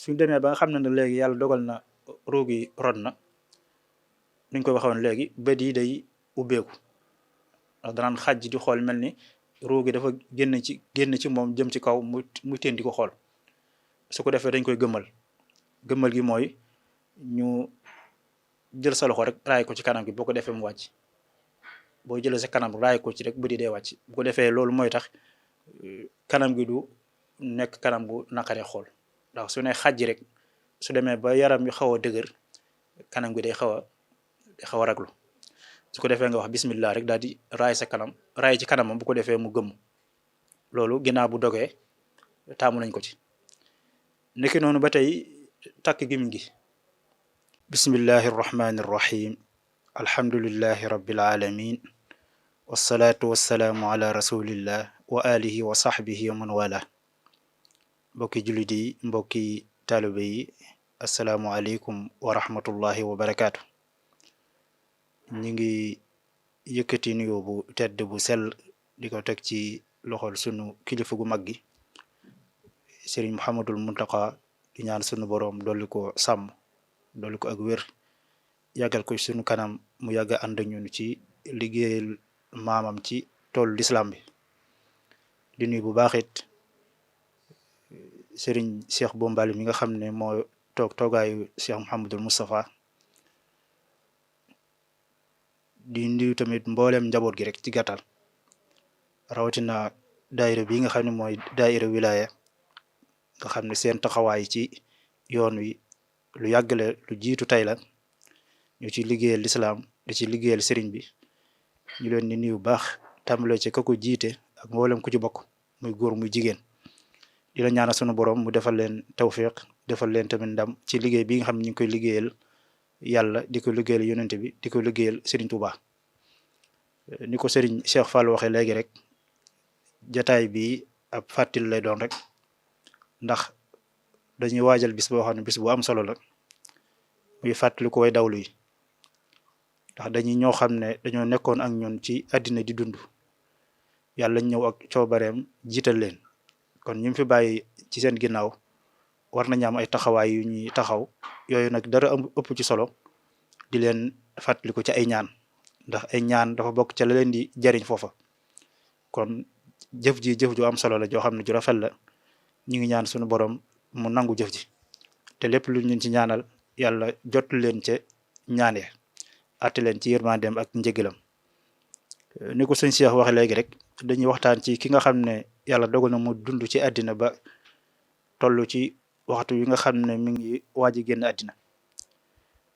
suñ demee ba nga xam ne ne léegi yàlla dogal na ruug yi rod na nuñ ko waxoon léegi bët yi day ubbeeku ndax danaan xaj di xool mel ni ruug yi dafa génn ci moom jëm ci kaw muy teen di ko xool su ko defee dañ koy gëmmal gi mooy ñu jël sa loxo rek raay ko ci kanam gi boo ko defee mu wàcc boo jëlee sa kanam raay ko ci rek bët yi dee wàcc bu ko defee loolu mooy tax kanam gi du nekk kanam gu naqaree xool ndax su ne xaj rek su demee ba yaram yu xaw a dëgër kanam gi day xaw a raglu su ko defee nga wax bismillah rek daal di raay sa kanam raay ci kanamam bu ko defee mu gëmm loolu ginnaaw bu dogee taamu nañ ko ci niki noonu ba tey takk gim gi bismillahi irrahmani irrahim alhamdulillahi rabbil alamin wassalaatu wassalaamu ala rasulillah wa alihi wa sahbihi wa man wala mbokki jullit yi mbokki taalibe yi asalaamualeykum wa rahmatullahi wa barakaatu ñi ngi yëkkati nuyoo bu tedd bu sell di ko teg ci loxol sunu kilifa gu mag gi sëriñ Muhammadul Muntaqa di ñaan sunu boroom dolli ko sàmm dolli ko ak wér yàggal ko sunu kanam mu yàgg a ànd ak ñun ci liggéeyal maamam ci toolu lislaam bi di nuyu bu baax it sëriñ Cheikh Bombali mi nga xam ne moo toogaayu Cheikh Mouhamadul Moustapha di nuyu tamit mboolem njaboot gi rek ci gàttal rawatina daayira bi nga xam ne mooy daayira wilaya nga xam ne seen taxawaay ci yoon wi lu yàggale lu jiitu tey la ñu ci liggéeyal lislaam di ci liggéeyal sëriñ bi ñu leen di nuyu baax tàmbale ci ka ko jiite ak mboolem ku ci bokk muy góor muy jigéen di la ñaanal sunu borom mu defal leen tawfiq defal leen tamit ndam ci liggéey bi nga xam ne ñu ngi koy liggéeyal yàlla di ko liggéeyal yonente bi di ko liggéeyal Serigne Touba ni ko Serigne Cheikh Fall waxee léegi rek jataay bi ab fàttil lay doon rek ndax dañuy waajal bis boo xam ne bis bu am solo la muy fàttali ko way dawlu yi ndax dañuy ñoo xam ne dañoo nekkoon ak ñun ci àddina di dund yàlla ñëw ak coobareem jiital leen kon ñu fi bàyyi ci seen ginnaaw war nañu am ay taxawaay yu ñuy taxaw yooyu nag dara ëpp ci solo di leen fàttaliku ci ay ñaan ndax ay ñaan dafa bokk ca la leen di jariñ foofa kon jëf ju am solo la joo xam ne ju rafet la ñu ngi ñaan suñu borom mu nangu jëf ji te lépp lu ñu ci ñaanal yàlla jot leen ca ñaanee àtte leen ci yërmandeem ak njëgalam ni ko sëñ Cheikh waxe léegi rek dañuy waxtaan ci ki nga xam ne yàlla dogal na mu dund ci àddina ba toll ci waxtu yi nga xam ne mi ngi waaj a génn àddina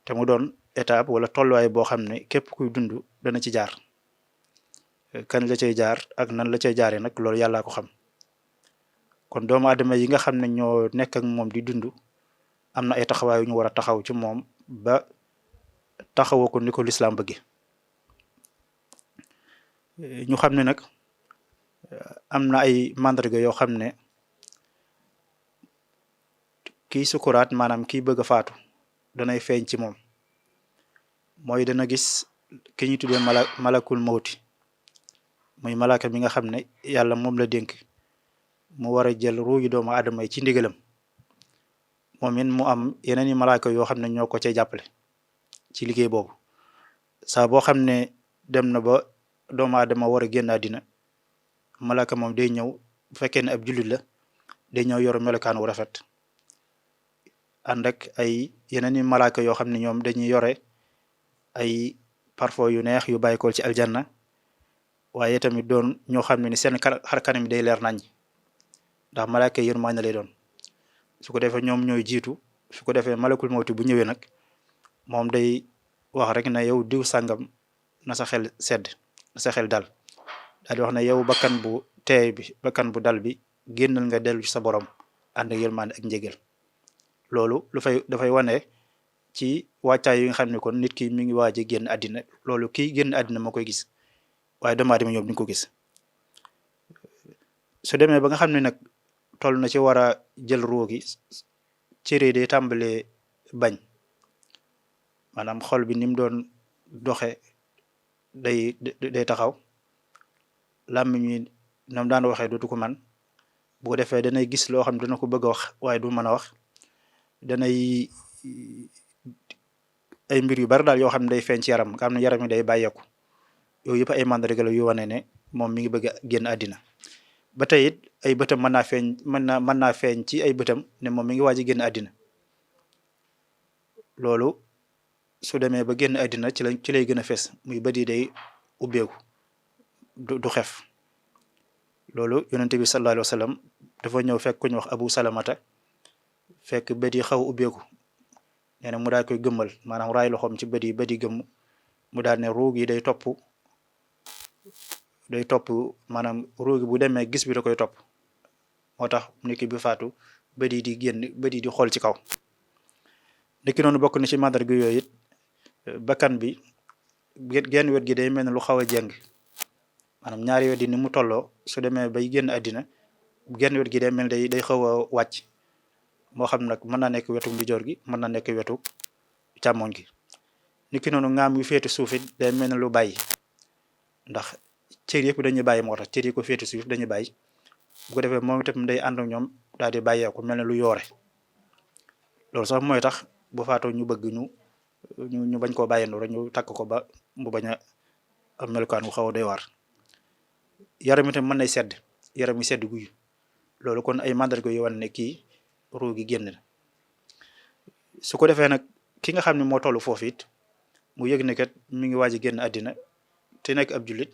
te mu doon étape wala tolluwaay boo xam ne képp kuy dund dana ci jaar kan la cay jaar ak nan la cay jaaree nag loolu yàllaa ko xam kon doomu aadama yi nga xam ne ñoo nekk ak moom di dund am na ay taxawaay yu ñu war a taxaw ci moom ba taxawoo ko ni ko lislaam bëgge ñu xam ne nag am na ay màndarga yoo xam ne kiy sukuraat maanaam kiy bëgg a faatu danay feeñ ci moom mooy dana gis ki ñuy tuddee malakul mawti muy malaaka mi nga xam ne yàlla moom la dénk mu war a jël ruugi doomu aadama yi ci ndigalam moom it mu am yeneen i malaaka yoo xam ne ñoo ko cay jàppale ci liggéey boobu saa boo xam ne dem na ba doomu aadama war a génn àddina malaaka moom day ñëw bu fekkee ne ab jullit la day ñëw yor melokaan wu rafet ànd ak ay yeneen i malaaka yoo xam ne ñoom dañuy yore ay parfum yu neex yu bàyyikool ci aljanna waaye tamit doon ñoo xam ne ni seen xar kanam yi day leer nañ ndax malaaka yërmande lay doon su ko defee ñoom ñooy jiitu su ko defee malakul mawti bu ñëwee nag moom day wax rek ne yow diw sàngam na sa xel sedd na sa xel dal daal di wax ne yow bakkan bu teey bi bakkan bu dal bi génnal nga dellu ci sa borom ànd ak yërmande ak njéggal loolu dafay wane ci wàccaay yi nga xam ne kon nit ki mi ngi waaj a génn àddina loolu kii génn àddina moo koy gis waaye doomu aadama ñoom duñ ko gis su demee ba nga xam ne nag toll na ci war a jël ruu gi cëre day tàmbalee bañ maanaam xol bi ni mu doon doxe day taxaw làmmiñ wi nam daan waxee dootu ko man bu ko defee danay gis loo xam ne dana ko bëgg a wax waaye du mën a wax danay ay mbir yu bari daal yoo xam ne day feeñ ci yaram nga xam ne yaram yi day bàyyeeku yooyu yëpp ay mandarga la yu wane ne moom mi ngi bëgg a génn àddina ba tey it ay bëtam mën naa feeñ ci ay bëtam ne moom mi ngi waaj a génn àddina loolu su demee ba génn àddina ci lay gën a fes muy bët yi day ubbeeku du xef loolu yonente bi sallallahu alayhi wa sallam dafa ñëw fekk ku ñu wax abu salamata fekk bët yi xaw ubbeeku nee na mu daal koy gëmmal maanaam raay loxoom ci bët yi gëmm mu daal ne ruug yi day topp maanaam ruugi bu demee gis bi da koy topp moo tax nit ki bi faatu bët yi di génn bët yi di xool ci kaw niki noonu bokk na ci mandarga yooyu it bakkan bi genn wet gi day mel ne lu xaw a jeng maanaam ñaari wet yi ni mu tolloo su demee bay génn àddina genn wet gi day mel day xaw a wàcc moo xam nag mën naa nekk wetu ndijoor gi mën naa nekk wetu càmmoñ gi niki noonu ngaam yu féete suuf it day mel ne lu bàyyi ndax cër yëpp dañuy bàyyi moo tax cër yi ko féete suuf dañuy bàyyi bu ko defee moom itam day ànd ak ñoom daal di bàyyeeku mel ne lu yoore loolu sax mooy tax bu faatoo ñu bëgg ñu bañ koo bàyyandoo rek ñu takk ko ba mu bañ a am melukaan wu xaw a doy waar yaram itam mën nay sedd yaram yi sedd guy loolu kon ay mandarga yu wane ne kii ruu gi génn na su ko defee nag ki nga xam ne moo toll foofu it mu yëg ne kat mi ngi waaj a génn àddina te nekk ab jullit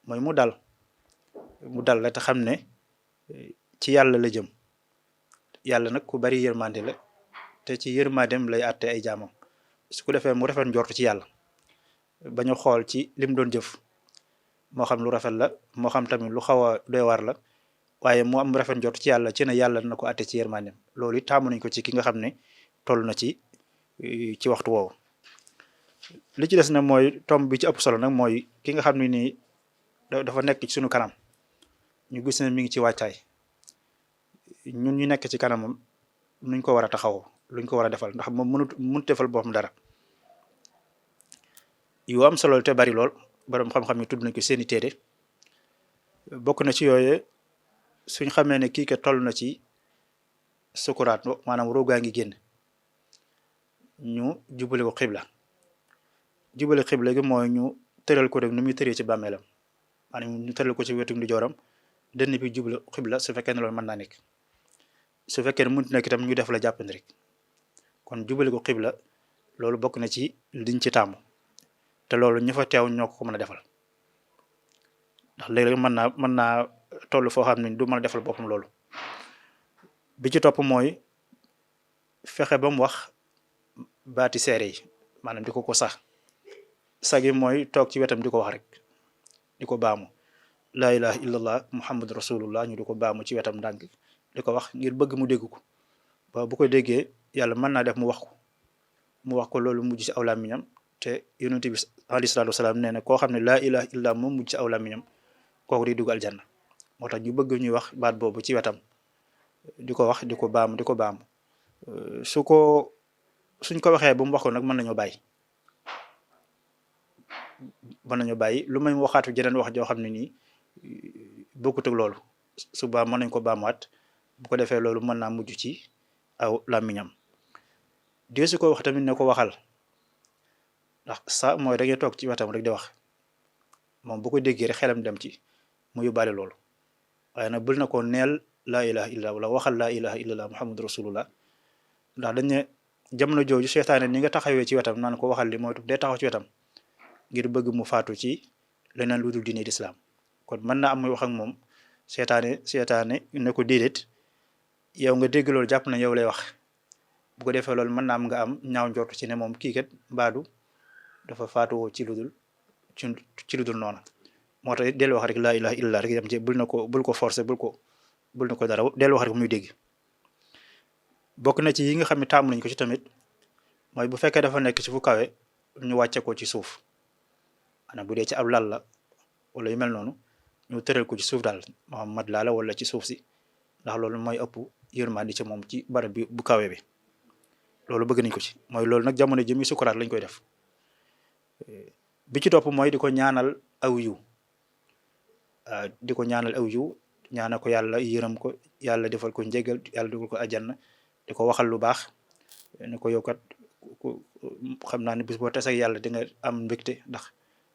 mooy mu dal la te xam ne ci yàlla la jëm yàlla nag ku bari yërmande la te ci yërmandeem lay àtte ay jaamam su ko defee mu rafet njort ci yàlla bañ a xool ci lim doon jëf moo xam lu rafet la moo xam tamit lu xaw a doy waar la waaye mu am rafet njort ci yàlla ci ne yàlla na ko àtte ci yërmandeem loolu it taamu nañ ko ci ki nga xam ne toll na ci waxtu woowu. li ci des nag mooy tomb bi ci ëpp solo nag mooy ki nga xam ne nii dafa nekk ci sunu kanam ñu gis ne mi ngi ci wàccaay ñun ñu nekk ci kanamam nuñ ko war a taxawoo luñ ko war a defal ndax moom mënut defal boppam dara yu am solo te bari lool borom xam-xam yi tudd nañ ko seeni téere bokk na ci yooyu suñ xamee ne kii ke toll na ci sukuraat maanaam roogaa ngi génn ñu jubale ko xibla gi mooy ñu tëral ko rek nu muy tëree ci bàmmeelam maanaam ñu tëral ko ci wetu ndijooram dënn bi jublu xibla su fekkee ne loolu mën naa nekk su fekkee ne mënut nekk itam ñu def la jàppandi rek kon jubale ko xibla loolu bokk na ci liñ ci taamu te loolu ñu fa teew ñoo ko mën a defal ndax léeg-léeg mën naa toll foo xam ne du mën a defal boppam loolu bi ci topp mooy fexe ba mu wax baati seere yi maanaam di ko sax sagi mooy toog ci wetam di ko wax rek di ko baamu laa ilaha illallah muhammad rasulullah ñu di ko baamu ci wetam ndànk di ko wax ngir bëgg mu dégg ko ba bu ko déggee yàlla mën naa def mu wax ko loolu mujj ci aw làmmiñam te yonent bi alayhi salaatu wasalaam nee na koo xam ne laa ilaha illallah moom mujj ci aw làmmiñam kooku di dugg aljanna moo tax ñu bëgg ñuy wax baat boobu ci wetam di ko wax di ko baamu suñ ko waxee ba mu wax ko nag mën nañoo bàyyi lu may waxaatu jeneen wax joo xam ne nii bokkut ak loolu suba mën nañ ko baamuwaat bu ko defee loolu mën naa mujj ci aw làmmiñam dee su ko wax tamit ne ko waxal ndax sa mooy da ngay toog ci wetam rek di wax moom bu ko déggee rek xelam dem ci mu yóbbaale loolu waaye nag bul na ko neel laa ilaha illallah wala waxal laa ilaha illallah muhammad rasulullah ndax dañ ne jamono jooju seytaane ni nga taxawee ci wetam naan ko waxal li mooy day taxaw ci wetam ngir bëgg mu faatu ci leneen lu dul diine lislaam kon mën naa am muy wax ak moom seytaane ne ko déedéet yow nga dégg loolu jàpp na yow lay wax bu ko defee loolu mën naa am nga am ñaaw njort ci ne moom kii kat mbaadu dafa faatuwoo ci lu dul noona moo tax del wax rek laa ilaha illallah rek yam ci bul ko forcer bul na ko dara del wax rek muy dégg bokk na ci yi nga xam ne taamu nañ ko ci tamit mooy bu fekkee dafa nekk ci fu kawe ñu wàcce ko ci suuf maanaam bu dee ci ab lal la wala yu mel noonu ñu tëral ko ci suuf daal moo xam mat laa la wala ci suuf si ndax loolu mooy ëpp yërmande ci moom ci barab bi bu kawe bi loolu bëgg nañ ko ci mooy loolu nag jamono jëmi sukuraat lañ koy def bi ci topp mooy di ko ñaanal aw yiw ñaanal ko yàlla yërëm ko yàlla defal ko njégal yàlla defal ko ajanna di ko waxal lu baax ni ko yow kat xam naa ne bis boo tase ak yàlla di nga am mbégte ndax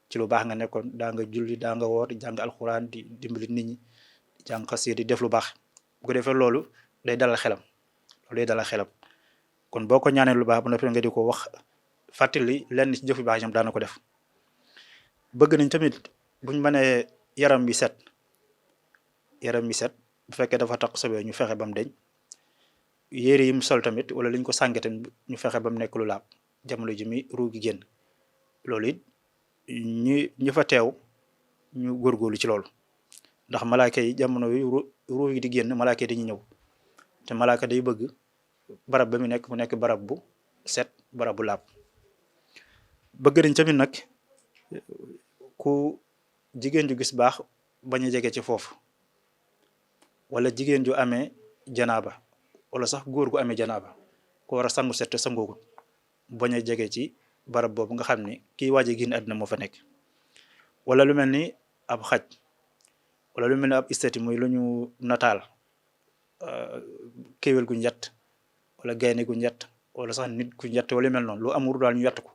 ci lu baax nga nekkoon daa nga julli daa nga woor di jàng alxuraan di dimbali nit ñi di jàng xasida di def lu baax bu ko defee loolu day dalal xelam loolu day dalal xelam kon boo ko ñaanee lu baax ba noppi nga di ko wax fàttali lenn ci jëf yu baax ñoom daana ko def bëgg nañ tamit buñ mënee yaram bi set bu fekkee dafa taq sobe ñu fexe ba mu deñ yére yi mu sol tamit wala liñ ko sànge tamit ñu fexe ba mu nekk lu laab jamono ji mi ruu gi génn loolu it ñu fa teew ñu góorgóorlu ci loolu ndax malaaka yi jamono yi ruu yi di génn malaaka yi dañuy ñëw te malaaka day bëgg barab ba mu nekk barab bu set barab bu laab bëgg nañ tamit nag ku jigéen ju gis baax bañ a jege ci foofu wala jigéen ju amee janaaba wala sax góor gu amee janaaba ko war a sangu set te sangoogut bañ a jege ci barab boobu nga xam ne kii waaje génn àddina moo fa nekk wala lu mel ni ab xaj wala lu mel ni ab istati muy lu ñu nataal kéwél gu njett wala gaynde gu njett wala sax nit ku njett wala mel noonu lu amul daal ñu yett ko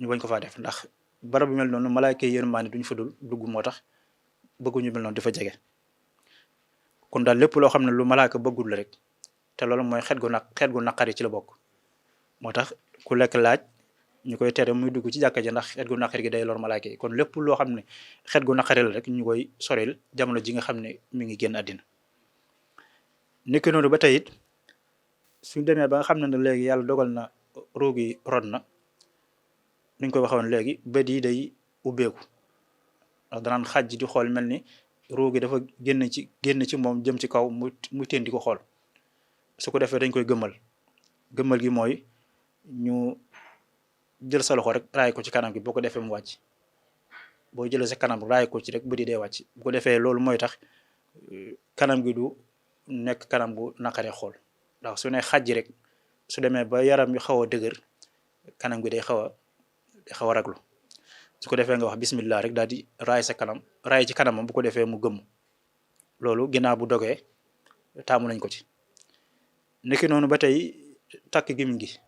ñu bañ ko faa def ndax barab bu mel noonu malaaka yërmaande duñ fa dugg moo tax bëgguñu mel noonu dafa jege kon daal lépp loo xam ne lu malaaka bëggul la rek te loolu mooy xet gu naqari ci la bokk moo tax ku lekk laaj ñu koy tere muy dugg ci jàkka ja ndax xet gu naqari gi day lor malaaka yi kon lépp loo xam ne xet gu naqari la rek ñu koy soril jamono ji nga xam ne mi ngi génn àddina niki noonu ba tey it suñ demee ba nga xam ne léegi yàlla dogal na ruugi rod na niñ ko waxoon léegi bët yi day ubbeeku ndax danaan xaj di xool mel ni ruugi dafa génn ci moom jëm ci kaw muy teen di ko xool su ko defee dañ koy gëmmal gi mooy ñu jël sa loxo rek raay ko ci kanam gi boo ko defee mu wàcc boo jëlee sa kanam raay ko ci rek bët yi dee wàcc bu ko defee loolu mooy tax kanam gi du nekk kanam gu naqaree xool ndax su ne xaj rek su demee ba yaram yu xaw a dëgër kanam gi day xaw a raglu su ko defee nga wax bismillah rek daal di raay ci kanamam bu ko defee mu gëmm loolu ginnaaw bu dogee taamu nañ ko ci niki noonu ba tey takk gimiñ gi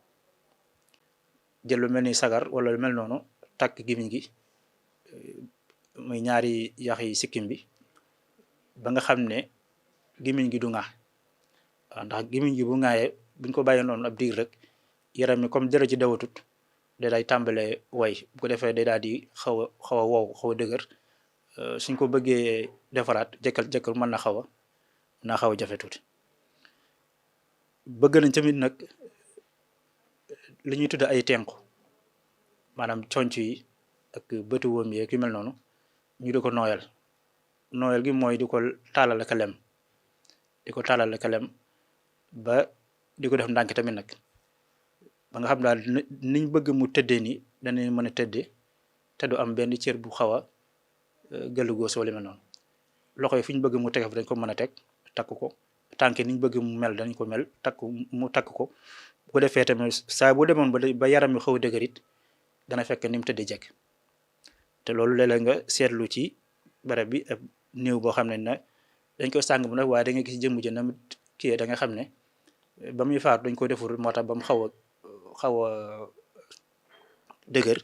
jël lu mel ni sagar wala lu mel noonu takk gimiñ gi muy ñaari yax yi sikkim bi ba nga xam ne gimiñ gi du ŋaa waaw ndax gimiñ gi bu ŋaayee buñ ko bàyyee noonu ab diir rek yaram mi comme dara ci dawatut da day tàmbalee way bu ko defee day daal di xaw a wow xaw a dëgër suñ ko bëggee defaraat jëkkal mën na xaw a jafe tuuti bëgg nañ tamit nag li ñuy tudd ay tenku maanaam conc yi ak bëtu wóom yi ki mel noonu ñu di ko nooyal gi mooy di ko taalal ak lem ba di ko def ndànk tamit nag ba nga xam daal niñ bëgg mu tëddee nii danañ mën a tëddee te du am benn cër bu xaw a gëllu góos wala mel noonu loxo yi fi ñu bëgg mu teg dañ ko mën a teg takk ko tànk niñ bëgg mu mel dañ ko mel takk ko bu ko defee tamit saa bu demoon ba yaram yu xaw a dëgër it dana fekk ni mu tëddee jekk te loolu léeg-léeg nga seetlu ci barab bi ab néew boo xam ne na dañ koy sàng bu nag waaye da nga gis jëmm ji na kii da nga xam ne ba muy faatu dañ ko defur moo tax ba mu xaw a dëgër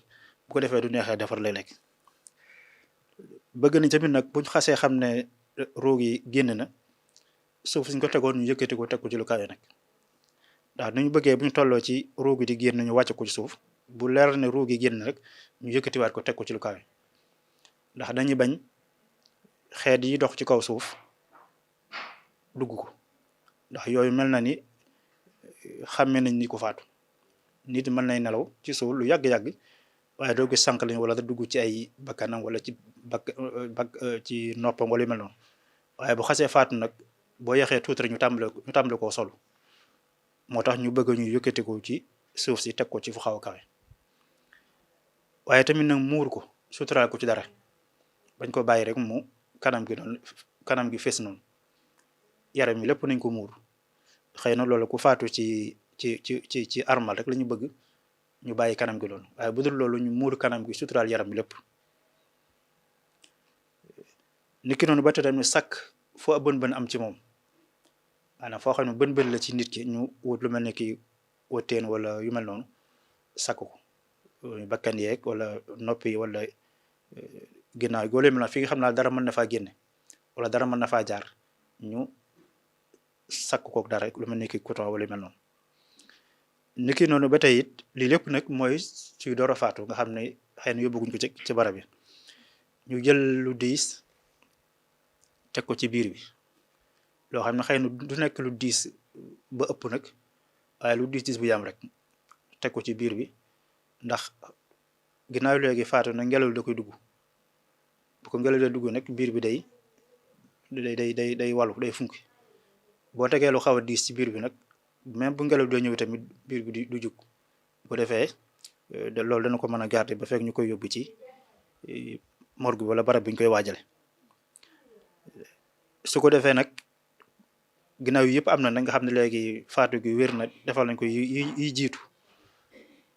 bu ko defee du neexee defar léeg-léeg bëgg nañ tamit nag buñ xasee xam ne ruug yi génn na suuf suñ ko tegoon ñu yëkkati ko teg ko ci lu kawe nag ndax nu ñu bëggee bu ñu tolloo ci ruug yi di génn ñu wàcc ko ci suuf bu leer ne ruug yi génn rek ñu yëkkatiwaat ko teg ko ci lu kawe ndax dañuy bañ xeet yi dox ci kaw suuf dugg ko ndax yooyu mel na ni xàmme nañ ni ko faatu nit mën nay nelaw ci suuf lu yàgg-yàgg waaye doo gis sànq lañ wala da dugg ci ay bakkanam wala ci ci noppam wala yu mel noonu waaye bu xasee faatu nag boo yaxee tuuti rek ñu tàmbale koo sol moo tax ñu bëgg ñu yëkkati ko ci suuf si teg ko ci fu xaw a kawe waaye tamit nag muur ko suturaal ko ci dara bañ ko bàyyi rek mu kanam gi fees noonu yaram yi lépp nañ ko muur xëy na loolu ku faatu ci armal rek la ñu bëgg ñu bàyyi kanam gi loolu waaye bu dul loolu ñu muur kanam gi suturaal yaram bi lépp niki noonu ba tey tamit sàkk foo bën bën am ci moom maanaam foo xam ne bën bën la ci nit ki ñu wut lu mel ne ki wëttéen wala yu mel noonu sakk ko bakkan yeeg wala noppi wala ginnaaw góole mel na fi nga xam naa dara mën na faa génne wala dara mën na faa jaar ñu sakk kook dara lu mel ni ki coton wala yu mel noonu niki noonu ba tey it lii lépp nag mooy suy door a faatu nga xam ne xëy na yóbbuguñ ko ci barab bi ñu jël lu diis teg ko ci biir bi loo xam ne xëy na du nekk lu diis ba ëpp nag waaye lu diis bu yam rek teg ko ci biir bi ndax ginnaaw léegi faatu na ngelaw da koy dugg bu ko ngelaw da dugg nag biir bi day walu day funki boo tegee lu xaw a diis ci biir bi nag même bu ngelaw doo ñëw tamit biir bi du jug bu defee loolu dana ko mën a garder ba fekk ñu koy yóbbu ci morgue wala barab bi ñu koy waajale su ko defee nag ginnaaw yi yëpp am na nag nga xam ne léegi faatu gi wér na defal nañ ko yi jiitu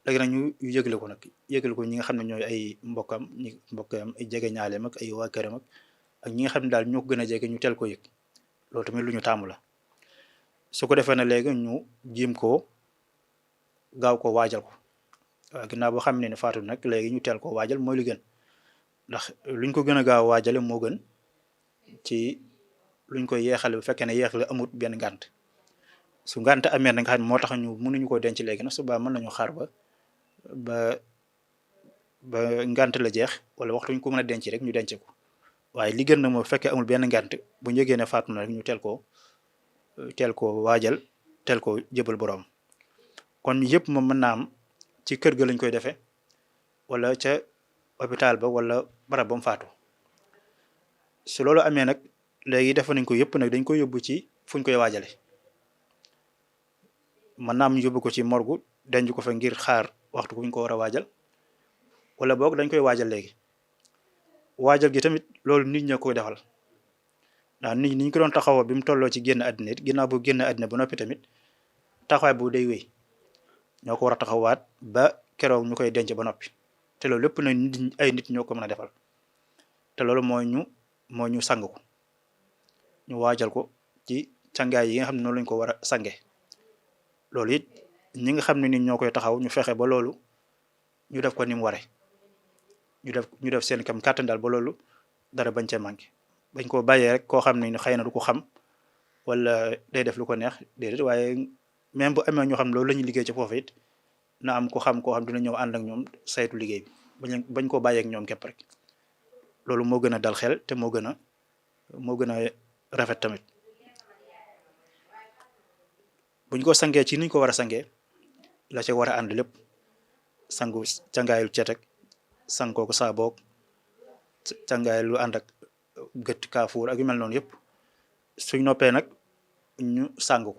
léegi nag ñu yëgle ko nag yëgle ko ñi nga xam ne ñooy ay mbokkam ay jege ñaaleem ak ay waa këram ak ñi nga xam ne daal ñoo ko gën a jege ñu teel ko yëg loolu tamit lu ñu taamu la su ko defee na léegi ñu jiim ko gaaw ko waajal ko waaw ginnaaw boo xam ne faatu nag léegi ñu teel ko waajal mooy li gën ndax luñ ko gën a gaaw waajale moo gën ci luñ koy yeexale bu fekkee ne yeex la amut benn ngànt su ngànt amee na nga xam ne moo tax ñu mënuñu ko denc léegi nag suba mën nañu xaar ba ngànt la jeex wala waxtu ñu ko mën a denc rek ñu denc ko waaye li gën na moo fekkee amul benn ngànt bu ñu yëgee ne faatu na rek ñu teel ko waajal teel ko jëbal boroom kon yëpp moom mën naa am ci kër ga lañ koy defee wala ca hôpital ba wala barab ba mu faatu su loolu amee nag léegi defe nañ ko yëpp nag dañ koy yóbbu ci fuñ koy waajale mën naa am ñu yóbbu ko ci morgue denc ko fa ngir xaar waxtu kuñ ko war a waajal wala boog dañ koy waajal léegi waajal gi tamit loolu nit ña koy defal ndax nit ñi ñu ko doon taxawoo bi mu tolloo ci génn àddina it ginnaaw bu génn àddina ba noppi tamit taxawaay bu day wéy ñoo ko war a taxawaat ba keroog ñu koy denc ba noppi te loolu lépp nag ay nit ñoo ko mën a defal te loolu moo ñu sang ko ñu waajal ko ci cangaay yi nga xam ne noonu lañ ko war a sange loolu it ñi nga xam ne nit ñoo koy taxaw ñu fexe ba loolu ñu def ko ni mu ware ñu def seen kam kàttan daal ba loolu dara bañ cee manqué bañ koo bàyyee rek koo xam ne xëy na du ko xam wala day def lu ko neex déedéet waaye même bu amee ñoo xam ne loolu la ñuy liggéey ci foofu it na am koo xam dina ñëw ànd ak ñoom saytu liggéey bi bañ koo bàyyee ak ñoom képp rek loolu moo gën a dal xel te moo gën a rafet tamit buñ ko sangee ci niñ ko war a sangee la ca war a ànd lépp sangu cangaayul cet ak sang kooku saaboog cangaay lu ànd ak gët kaafuur ak yu mel noonu yëpp suñ noppee nag ñu sang ko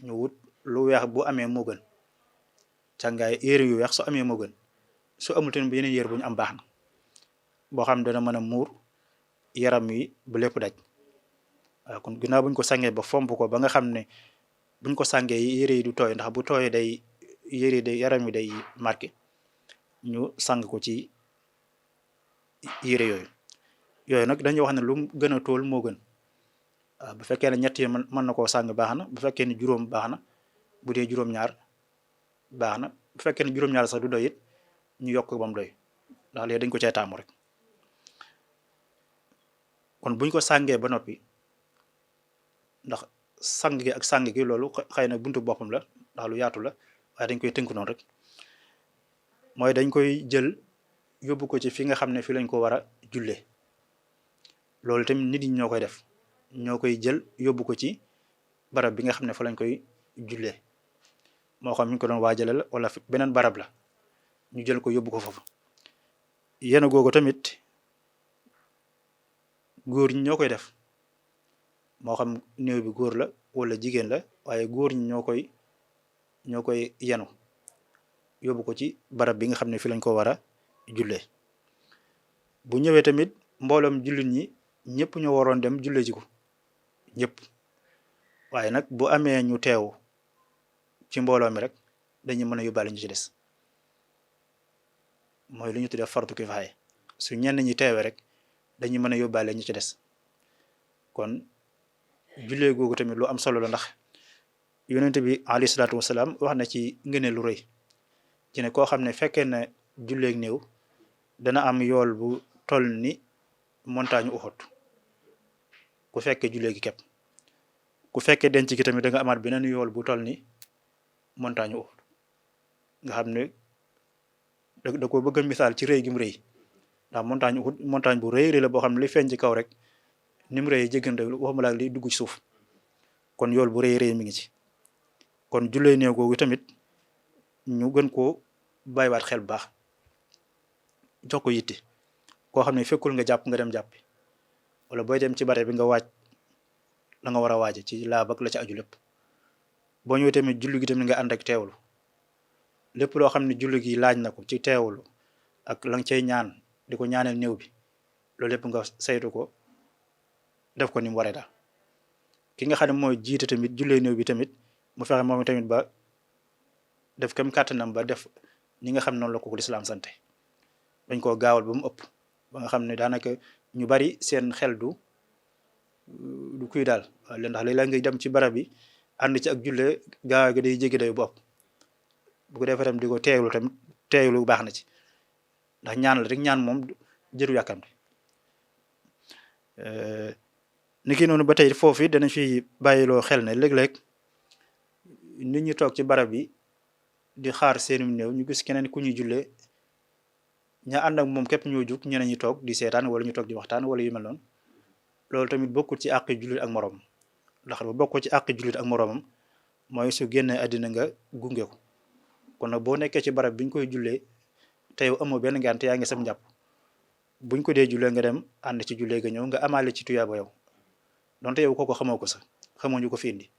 ñu wut lu weex bu amee moo gën cangaay yére yu weex su amee moo gën su amul tamit yeneen yére bu ñu am baax na boo xam ne dana mën a muur yaram yi ba lépp daj waaw kon ginnaaw buñ ko sangee ba fomp ko ba nga xam ne buñ ko sangee yére yi du tooy ndax bu tooyee day yaram yi day marqué ñu sang ko ci yére yooyu nag dañuy wax ne lu gën a tool moo gën waaw bu fekkee ne ñett yi mën na koo sang baax na bu fekkee ne juróom baax na bu dee juróom-ñaar baax na bu fekkee ne juróom-ñaar sax du doy it ñu yokk ba mu doy ndax léegi dañ ko cee taamu rek kon buñ ko sàngee ba noppi ndax sang gi ak sang gi loolu xëy na buntu boppam la ndax lu yaatu la waaye dañ koy tënk noonu rek mooy dañ koy jël yóbbu ko ci fi nga xam ne fi lañ ko war a jullee loolu tamit nit ñi ñoo koy def ñoo koy jël yóbbu ko ci barab bi nga xam ne fa lañ koy jullee moo xam ñu ko doon waajale la wala beneen barab la ñu jël ko yóbbu ko foofu yéen googu tamit góor ñi ñoo koy def moo xam néew bi góor la wala jigéen la waaye góor ñi ñoo koy yenu yóbbu ko ci barab bi nga xam ne fi lañ ko war a jullee bu ñëwee tamit mbooloom jullit ñi ñëpp ñoo waroon dem jullee ji ko ñëpp waaye nag bu amee ñu teew ci mbooloo mi rek dañuy mën a yóbbaale ñu ci des mooy lu ñu tuddee fardu kifaaya su ñenn ñi teewee rek dañuy mën a yóbbaale ñu ci des kon jullee googu tamit lu am solo la ndax yonent bi alayhi salaatu wasalaam wax na ci ngëneel lu rëy ci ne koo xam ne fekkee na julleeg néew dana am yool bu toll ni montagne Uhud ku fekkee jullee gi képp ku fekkee denc gi tamit da nga amaat beneen yool bu toll ni montagne Uhud nga xam ne da ko bëgg a misaal ci rëy gi mu rëy ndax montagne Uhud montagne bu rëy rëy la boo xam ne li feeñ ci kaw rek ni mu rëy jéggante waxuma laa li dugg ci suuf kon yool bu rëy rëy mi ngi ci kon jullee néew googu tamit ñu gën koo bàyyiwaat xel bu baax jox ko yitte koo xam ne fekkul nga jàpp nga dem jàppi wala booy dem ci bare bi nga waaj la nga war a waaje ci laab ak la ci aju lépp boo ñëwee tamit julli gi tamit nga ànd ak teewlu lépp loo xam ne julli gi laaj na ko ci teewlu ak la nga cay ñaan di ko ñaanal néew bi loolu lépp nga saytu ko def ko ni mu waree daal ki nga xam ne mooy jiite tamit jullee néew bi tamit mu fexe moom tamit ba def kam kàttanam ba def ñi nga xam noonu la ko lislaam sante dañ koo gaawal ba mu ëpp ba nga xam ne daanaka ñu bari seen xel du kuy daal waaw ndax léeg-léeg ngay dem ci barab bi ànd ci ak julle gaaw gi day jéggi day bopp bu ko defee tam di ko teewlu tamit teewlu baax na ci ndax ñaan la rek ñaan moom jëru yàkkamte ni ki noonu ba tey foofu danañ fi bàyyiloo xel ne léeg-léeg nit ñi toog ci barab bi di xaar seenum néew ñu gis keneen ku ñuy jullee ña ànd ak moom képp ñoo jug ñeneen ñi toog di seetaan wala ñu toog di waxtaan wala yu mel noonu loolu tamit bokkul ci àqi jullit ak moroom ndax ba bokkul ci àqi jullit ak moroomam mooy su génnee àddina nga gunge ko kon nag boo nekkee ci barab bi ñu koy jullee te yow amoo benn ngànt yaa ngi sam njàpp buñ ko dee jullee nga dem ànd ci jullee ga ñëw nga amaale ci tuyaaba yow donte yow kooko xamoo ko sax xamoo ñu ko fi indi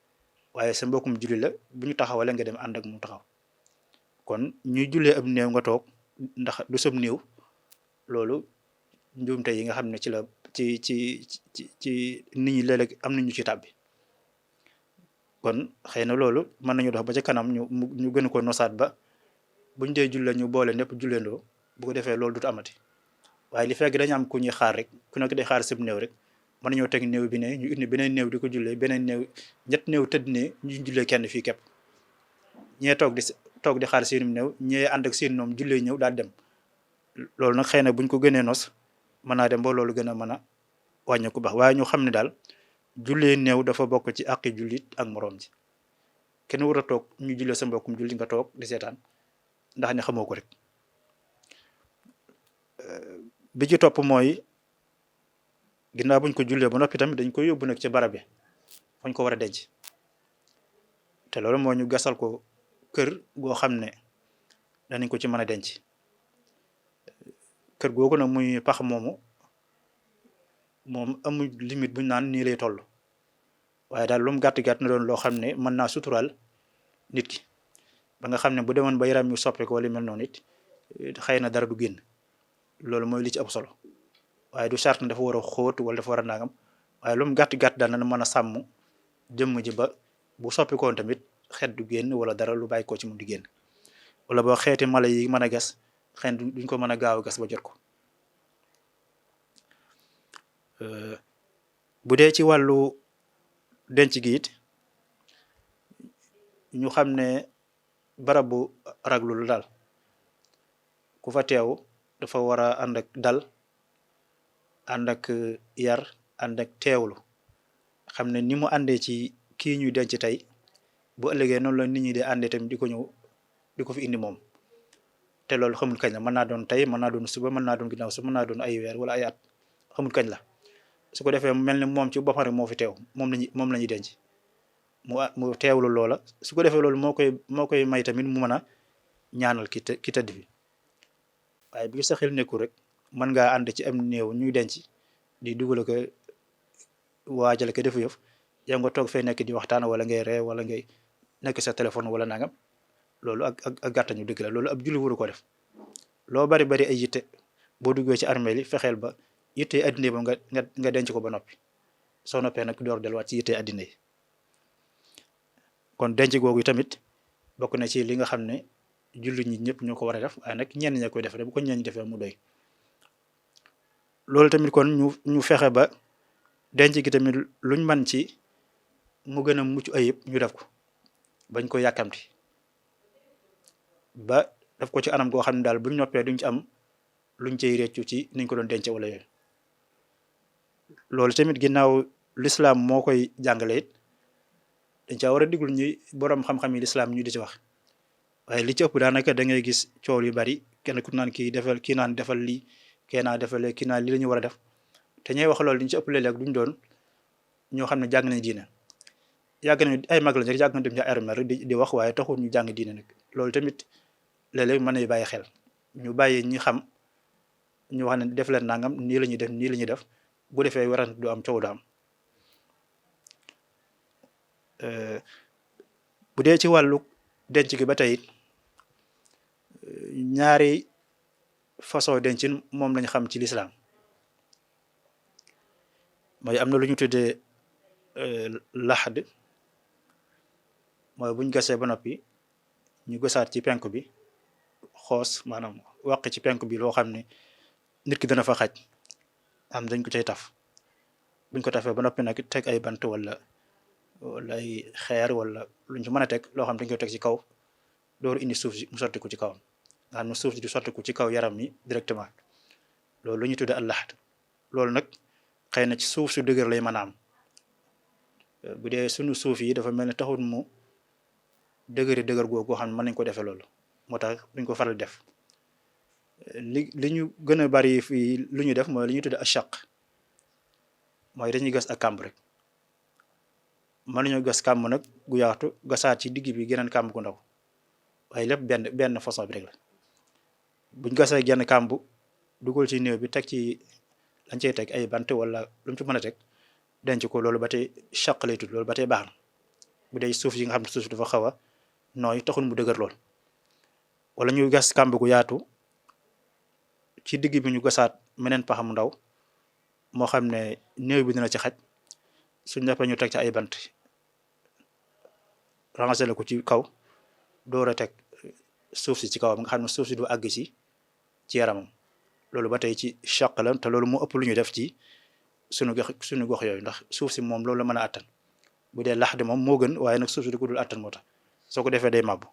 waaye sa mbokkum julli la bu ñu taxawalee nga dem ànd ak mu taxaw kon ñuy jullee ab néew nga toog ndax du sab néew loolu njuumte yi nga xam ne ci la ci nit ñi léeg-léeg am nañu ci tàbbi kon xëy na loolu mën nañu dox ba ca kanam ñu gën ko nosaat ba buñ dee julle ñu boole ñëpp julleendoo bu ko defee loolu dut amati waaye li fekk dañu am ku ñuy xaar rek ku nekk di xaar sab néew rek mën nañoo teg néew bi ne ñu indi beneen néew di ko jullee beneen néew ñett néew tëdd ne ñu jullee kenn fii képp ñee toog di xaar seenum néew ñee ànd ak seen noom jullee ñëw daal dem loolu nag xëy na buñ ko gënee nos mën naa dem ba loolu gën a mën a wàññeeku baax waaye ñu xam ne daal jullee néew dafa bokk ci àqi jullit ak moroom ji kenn war a toog ñu jullee sa mbokkum jullit nga toog di seetaan ndax ne xamoo ko rek bi ci topp mooy ginnaaw buñ ko jullee ba noppi tamit dañ koy yóbbu nag ci barab bi fañ ko war a denc te loolu moo ñu gasal ko kër goo xam ne danañ ko ci mën a denc kër googu nag muy pax moom amul limite buñ naan nii lay toll waaye daal lu mu gàtt-gàtt na doon loo xam ne mën naa suturaal nit ki ba nga xam ne bu demoon ba yaram yu soppi ko wala mel noonu it xëy na dara du génn loolu mooy li ci ëpp solo waaye du charte ne dafa war a xóot wala dafa war a nangam waaye lu mu gàtt-gàtt daal na mën a sàmm jëmm ji ba bu soppikoon tamit xeet du génn wala dara lu bàyyi ko ci moom di génn wala boo xeeti mala yi mën a gas xëy duñ ko mën a gaaw a gas ba jot ko bu dee ci wàllu denc gi it ñu xam ne barab bu raglu lu daal ku fa teew dafa war a ànd ak dal ànd ak yar ànd ak teewlu xam ne ni mu àndee ci kii ñuy denc tey bu ëllëgee noonu la nit ñi di àndee tamit di ko ñëw di ko fi indi moom te loolu xamul kañ la mën naa doon tey mën naa doon suba mën naa doon ginnaaw suba mën naa doon ay weer wala ay at xamul kañ la su ko defee mel ni moom ci boppam rek moo fi teew moom la ñuy denc mu teewlu loola su ko defee loolu moo koy may tamit mu mën a ñaanal ki tëdd fi waaye bi sa xel nekkul rek mën ngaa ànd ci am néew ñuy denc di dugal ko waajal ko defu yëf yow nga toog fee nekk di waxtaan wala ngay ree wala ngay nekk sa téléphone wala nangam loolu ak gàttañu dëgg la loolu ab julli waru ko def loo bari bari ay yitte boo duggee ci armeel yi fexeel ba yitte addina ba nga denc ko ba noppi soo noppee nag door delluwaat ci yitte addina yi kon denc googu tamit bokk na ci li nga xam ne julli ñi ñëpp ñoo ko war a def waaye nag ñenn ña koy def rek bu ko ñenn ñi defee mu doy loolu tamit kon ñu fexe ba denc gi tamit luñ man ci mu gën a mucc ayib ñu def ko bañ ko yàkkamti ba daf ko ci anam goo xam ne daal buñ noppee duñ ci am luñ cay réccu ci niñ ko doon denc wala yooyu loolu tamit ginnaaw lislaam moo koy jàngale it dañ caa war a diglu ñuy boroom xam-xam yi lislaam ñu di ci wax waaye li ci ëpp daanaka da ngay gis coow yu bari kenn ku naan kii defal kii naan defal lii kee naa defal kii naan lii la ñu war a def te ñooy wax loolu li ñu ci ëpp léeg-léeg duñ doon ñoo xam ne jàng nañ diine yàgg nañu ay mag lañ rek yàgg na dem ci armée rek di wax waaye taxul ñu jàng diine nag loolu tamit léeg-léeg mën nañu bàyyi xel ñu bàyyi ñi xam ñu wax ne def leen nangam nii la ñuy def nii la ñuy def bu defee warante du am coow du am bu dee ci wàllu denc gi ba tey ñaari façon dencin moom lañ xam ci lislaam mooy am na lu ñu tuddee laxd mooy buñ gasee ba noppi ñu gasaat ci penk bi xoos maanaam wàq ci penk bi loo xam ne nit ki dana fa xaj am dañ ko cay taf buñ ko tafee ba noppi nag teg ay bant wala ay xeer wala luñ ci mën a teg loo xam dañ koy teg ci kaw door indi suuf si mu sottiku ci kawam nga xam ne suuf si du sottiku ci kaw yaram mi directement loolu lu ñu tuddee al laxd loolu nag xëy na ci suuf su dëgër lay mën a am bu dee sunu suuf yi dafa mel ne taxul mu dëgër googu xam ne mën nañ ko defee loolu moo tax duñ ko faral def li ñu gën a bari fii lu ñu def mooy li ñuy tudde ashaq mooy dañuy gas ak kàmb rek mën nañoo gas kàmb nag gu yaatu gasaat ci digg bi geneen kàmb gu ndaw waaye lépp benn façon bi rek la buñ gasee genn kàmb dugal ci néew bi teg ci lañ cey teg ay bant wala lu mu ci mën a teg denc ko loolu ba tey shaq lay tudd loolu ba tey baax na bu dee suuf yi nga xam ne suuf dafa xaw a nooy taxul mu dëgër lool wala ñu gas kàmb gu yaatu ci digg bi ñu gasaat meneen pax mu ndaw moo xam ne néew bi dina ci xaj suñ defee ñu teg ci ay bant ranger ko ci kaw door a teg suuf si ci kawam nga xam ne suuf si du àgg ci yaramam loolu ba tey ci shaq la te loolu moo ëpp lu ñu def ci suñu gox yooyu ndax suuf si moom loolu la mën a attan bu dee lax de moom moo gën waaye nag suuf si di ko dul attan moo tax soo ko defee day màbbu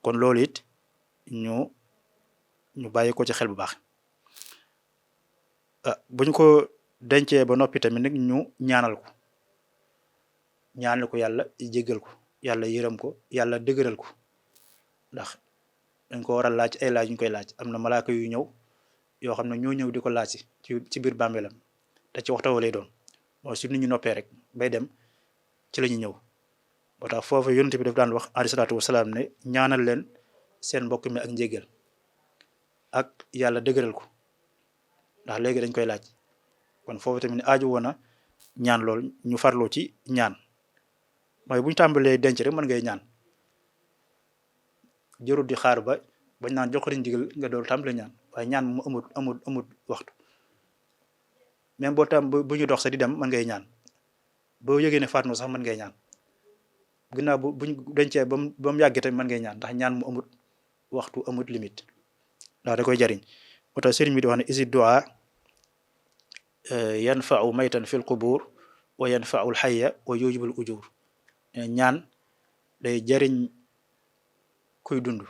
kon loolu it ñu bàyyi ko ci xel bu baax bu ñu ko dencee ba noppi tamit nag ñu ñaanal ko yàlla jéggal ko yàlla yërëm ko yàlla dëgëral ko ndax dañ ko war a laaj ay laaj ñu koy laaj am na malaaka yu ñëw yoo xam ne ñoo ñëw di ko laaj ci biir bàmmeelam te ci waxtu lay doon mooy su nit ñu noppee rek bay dem ci la ñu ñëw moo tax foofu yonent bi daf daan wax alayhi salaatu wasalaam ne ñaanal leen seen mbokk mi ak njéggal ak yàlla dëgëral ko ndax léegi dañ koy laaj kon foofu tamit aaju woon na ñaan lool ñu farloo ci ñaan mooy bu ñu tàmbalee denc rek mën ngay ñaan jërul di xaar ba bañ naan jox ko ndigal nga doon tàmbale ñaan waaye ñaan mu amut waxtu même boo tam bu ñu dox sa di dem mën ngay ñaan boo yëgee ne faat na sax mën ngay ñaan ginnaaw buñ dencee ba mu yàggee tamit mën ngay ñaan ndax ñaan mu amut waxtu amut limite ndax da koy jariñ moo tax sëriñ bi di wax ne isi du'a yanfa'u maytan fil qubur wa yanfa'u al hayya wa yujibul ujur ñaan day jariñ kuy dund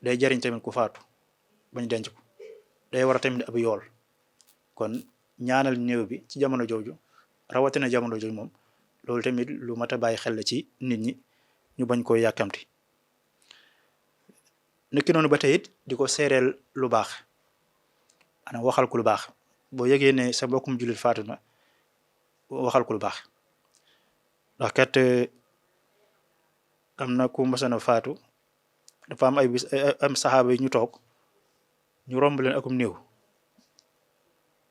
day jariñ tamit ku faatu bañ denc ko day war a tamit ab yool kon ñaanal néew bi ci jamono jooju rawatina jamono jooju moom loolu tamit lu mat a bàyyi xel la ci nit ñi ñu bañ koo yàkkamti niki noonu ba tey it di ko seereel lu baax ana waxal ko lu baax boo yëgee ne sa mbokkum jullit faatu na waxal ko lu baax ndax kat am na ku mosana faatu dafa am ay bis am saxaaba yi ñu toog ñu romb leen akum néew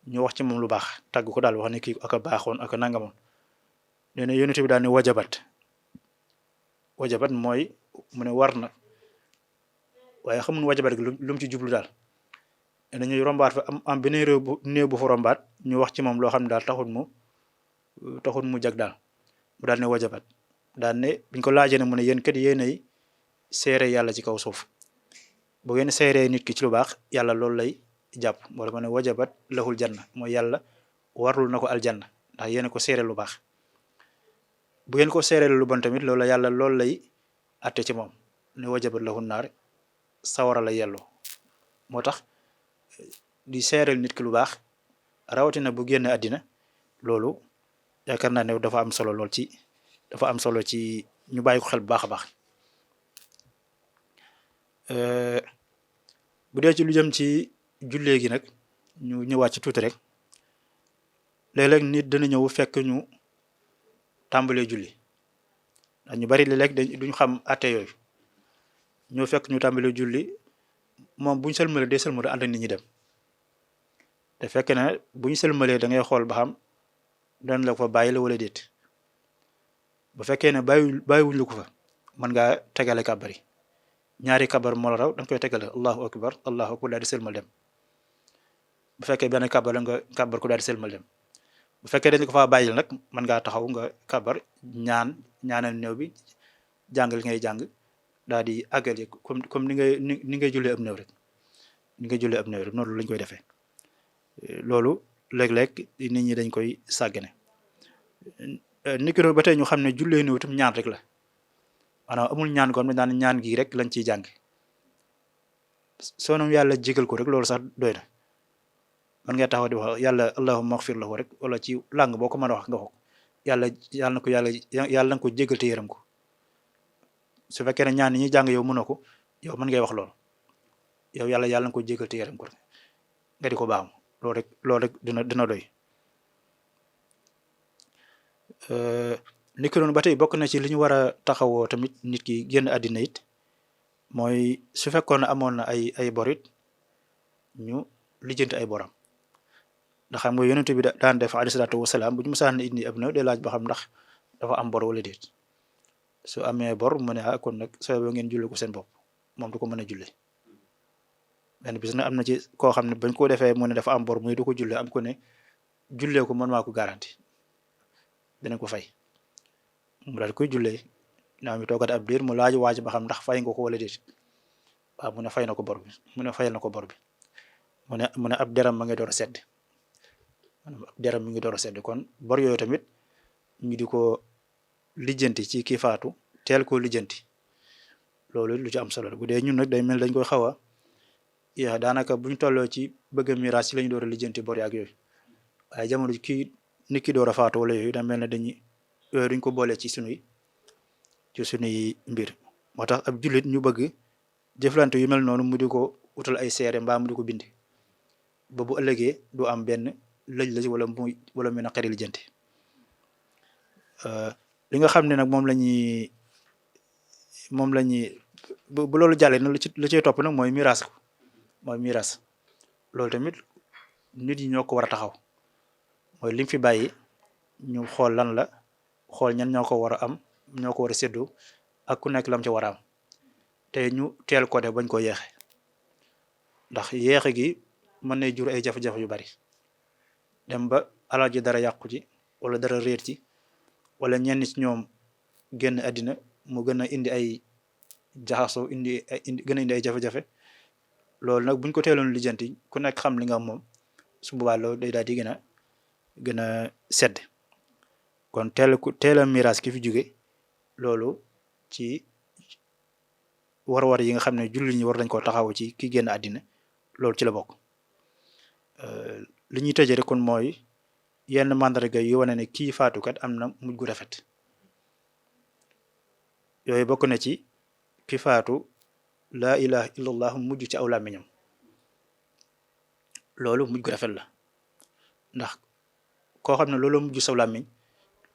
ñu wax ci moom lu baax tàgg ko daal wax ne kii aka baaxoon aka nangamoon nee na yonent bi daal ne wajabat mooy mu ne war na waaye xamun wajabat gi lu mu ci jublu daal nee na ñuy rombaat fa am beneen réew bu néew bu fa rombaat ñu wax ci moom loo xam ne daal taxul mu jag daal mu daal ne wajabat daal ne biñ ko laajee ne mu ne yéen kat yéenay seere yàlla ci kaw suuf bu ngeen seeree nit ki ci lu baax yàlla loolu lay jàpp moo tax ma ne wajabat lahul janna mooy yàlla warul na ko aljanna ndax yéen ko seere lu baax bu ngeen ko seereel lu bon tamit loolu yàlla loolu lay atte ci moom ne wajabat lahu naar sawara la yelloo moo tax di seereel nit ki lu baax rawatina bu génn àddina loolu yaakaar naa ne dafa am solo lool ci dafa am solo ci ñu bàyyi ko xel bu baax a baax bu dee ci lu jëm ci jullee gi nag ñu ñëwaat ci tuuti rek léeg-léeg nit dana ñëw fekk ñu tàmbalee julli ndax ñu bari léeg-léeg duñu xam atte yooyu ñoo fekk ñu tàmbalee julli moom bu ñu sëlmalee day sëlmale ànd nit ñi dem te fekk na bu ñu sëlmalee da ngay xool ba xam dañ la ko fa bàyyi la wala déet bu fekkee ne bàyyiwuñ la ko fa mën ngaa tegale kàbbar yi ñaari kàbbar moo la raw da nga koy tegale allahu akbar daal di sëlmal dem bu fekkee benn kàbbar la nga kàbbar ko daal di sëlmal dem bu fekkee dañ ko faa bàyyil nag mën ngaa taxaw nga kàbbar ñaanal néew bi jàng li ngay jàng daal di àggale comme ni ngay jullee am néew rek noonu lañ koy defee loolu léeg-léeg nit ñi dañ koy sàggane niki noonu ba tey ñu xam ne jullee néew tam ñaan rek la maanaam amul ñaan ko am ne daan ñaan gi rek lañ ciy jàng soo noonu yàlla jégal ko rek loolu sax doy na man ngay taxaw di wax yàlla allahumma ighfir lahu rek wala ci làng boo ko mën a wax nga wax yàlla na ko jégal te yërëm ko su fekkee ne ñaan yi ñuy jàng yow mënoo ko yow mën ngay wax loolu yow yàlla na ko jégal te yërëm ko nga di ko baamu loolu rek dina doy niki noonu ba tey bokk na ci li ñu war a taxawoo tamit nit ki génn àddina it mooy su fekkoon ne amoon na ay borit ñu lijjanti ay boram ndax xam nga yonent bi daan def alayhi salaatu wasalaam bu ñu mësaan indi ab na day laaj ba xam ndax dafa am bor wala déet su amee bor mu ne kon nag soo ba ngeen julli ko seen bopp moom du ko mën a julli benn bis nag am na ci koo xam ne bañ ko defee mu ne dafa am bor muy du ko jullee am ko ne jullee ko man maa ko garanti dina ko fay mu daal koy jullee naa mi toogat ab diir mu laaj waaj ba xam ndax fay nga ko wala déet waaw mu ne fay na ko bor bi mu ne fayal na ko bor bi mu ne ab deram ma ngi door a sedd ab deram mi ngi door a sedd kon bor yooyu tamit ñu di ko lijjanti ci kii faatu teel koo lijjanti loolu lu ci am solo la bu dee ñun nag day mel dañ koy xaw a yaa daanaka buñ tolloo ci bëgg a miraas ci lañu door a lijjanti bor yaak yooyu waaye jamono kii nit ki door a faatu wala yooyu da mel ne dañuy yooyu duñ ko boole ci sunuy mbir moo tax ab jullit ñu bëgg jëflante yu mel noonu mu di ko utal ay seere mbaa mu di ko bind ba bu ëllëgee du am benn lëj-lëj wala mu naqari lijjanti li nga xam ne nag moom la ñuy bu loolu jàllee nag lu ciy topp nag mooy miraas ko loolu tamit nit yi ñoo ko war a taxaw mooy lim fi bàyyi ñu xool lan la xool ñan ñoo ko war a am ñoo ko war a séddoo ak ku nekk lam ci war a am te ñu teel ko def bañ ko yeexe ndax yeexe gi mën na jur ay jafe-jafe yu bari dem ba alal ji dara yàqu ci wala dara réer ci wala ñenn ci ñoom génn àddina mu gën a indi ay jaxasoo gën a indi ay jafe-jafe loolu nag buñ ko teeloon lijjanti ku nekk xam li nga moom su boobaa loolu day daal di gën a sedd kon teel a miraas ki fi jóge loolu ci war-war yi nga xam ne jullit ñi war nañ koo taxaw ci ki génn àddina loolu ci la bokk li ñuy tëjee rek kon mooy yenn màndarga yi wane ne kii faatukat am na mujj gu rafet yooyu bokk na ci ki faatu laa ilaha illallah mujj ci aw làmmiñam loolu mujj gu rafet la ndax koo xam ne loolu mujj saw làmmiñ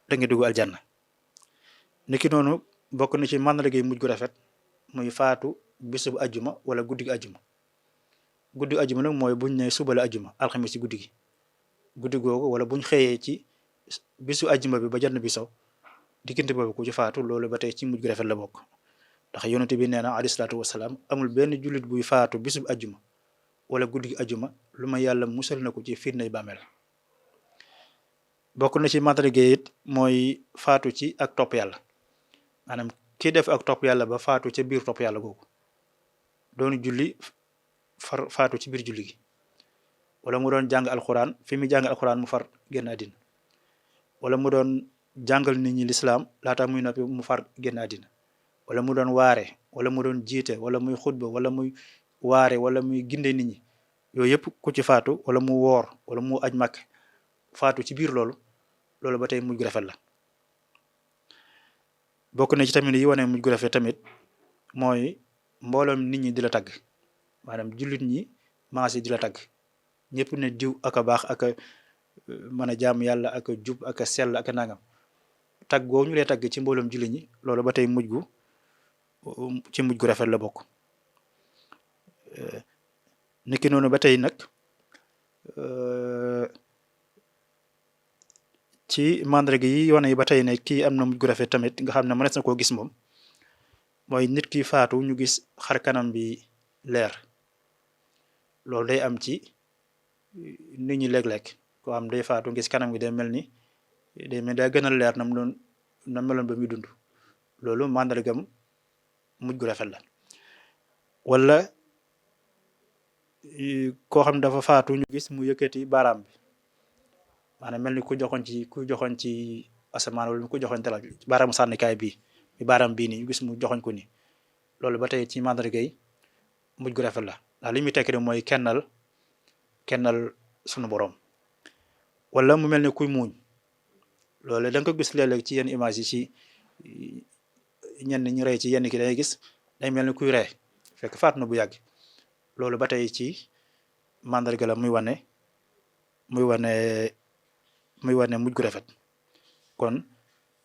da nga dugg aljanna niki noonu bokk na ci màndarga yi mujj gu rafet muy faatu bisu ajjuma wala guddi ajjuma nag mooy buñ ne suba la ajjuma alxamis ci guddi googu wala buñ xëyee ci bisu ajjuma bi ba jant bi so diggante boobu ku ci faatu loolu ba tey ci mujj gu rafet la bokk ndax yonent bi nee na alayhi salaatu wasalaam amul benn jullit buy faatu bisu ajjuma wala guddi ajjuma lu ma yàlla musal na ko ci fitnay bàmmeel bokk na ci màndarga it mooy faatu ci ak topp yàlla maanaam kii def ak topp yàlla ba faatu ca biir topp yàlla googu doonu julli far faatu ci biir julli gi wala mu doon jàng alxuraan fi mu jàng alxuraan mu far génn àddina wala mu doon jàngal nit ñi lislaam laata muy noppi mu far génn àddina wala mu doon waare wala mu doon jiite wala muy xutba wala muy waare wala muy ginde nit ñi yooyu yëpp ku ci faatu wala mu woor wala mu aj màkk faatu ci biir loolu ba tey mujj gu rafet la. bokk na ci tamit yi wane mujj gu rafet tamit mooy mbooloom nit ñi di la tagg maanaam jullit ñi maase di la tagg ñëpp ne diw ak a baax ak a mën a jaam yàlla ak a jub ak a sell ak a nangam tagg googu ñu lay tagg ci mbooloom jullit ñi loolu ba tey ci mujj gu rafet la bokk. niki noonu ba tey nag ci mandarga yi wane ba tey ne kii am na mujj gu rafet tamit nga xam ne mënees na koo gis moom mooy nit ki faatu ñu gis xar kanam bi leer loolu day am ci nit ñi léeg-léeg koo xam day faatu gis kanam gi day mel daa gën a leer na meloon ba muy dund loolu mandargam mujj gu rafet la. wala koo xam dafa faatu ñu gis mu yëkkati baaraam bi maanaam mel ni ku joxoon ci asamaan wala ku joxoon dara baaraamu sànnikaay bii baaraam bii nii ñu gis mu joxoñ ko nii loolu ba tey ci mandarga yi mujj gu rafet la ndax li muy tekki rek mooy kennal sunu borom. wala mu mel ni kuy muuñ loolu da nga ko gis léeg-léeg ci yenn image yi ci ñenn ñu rey ci yenn ki day gis day mel ni kuy ree fekk faatu na bu yàgg loolu ba tey ci mandarga la muy wane mujj gu rafet. kon